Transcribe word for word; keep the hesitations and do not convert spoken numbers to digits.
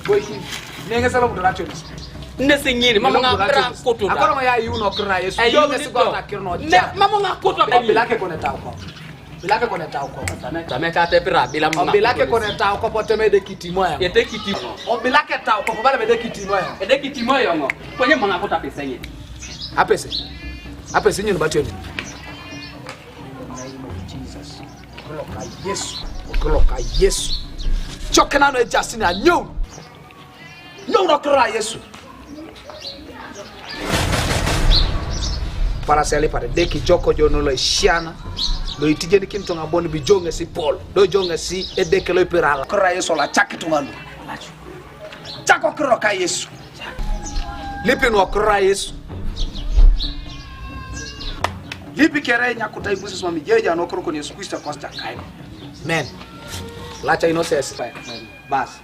Boiki, nenge sala mtu nacho. Nesi ngini, mama nga pra kutu. Akoro ya yu no kra Yesu. Yo nesi kwa na kirno. Mama nga kutu. Bilake kone tau kwa. Bilake kone tau kwa. Tame ka te pira bila mama. Bilake kone tau kwa pote me de kitimoya. Ete kitimo. O bilake tau kwa bala me de kitimoya. Ete kitimoya ngo. Kwenye mama kuta pesenye. Apese. Apese nyun batio ni. Jesus. Okoloka Yesu. Okoloka Yesu. Choke nano e Justin anyo. Nyo no kra Yesu. Para seli para deki joko jono lo shana. Lo itije ni kintonga boni bi jonge si Paul. Do jonge si edeke lo ipirala. Kra Yesu la chaki tungalo. Chako kro ka Yesu. Lipi no kra Yesu. Lipi kere nyakuta ibusi swami jeja no kro ko Yesu Kristo kosta kai. Men. Lacha inosensi. Bas.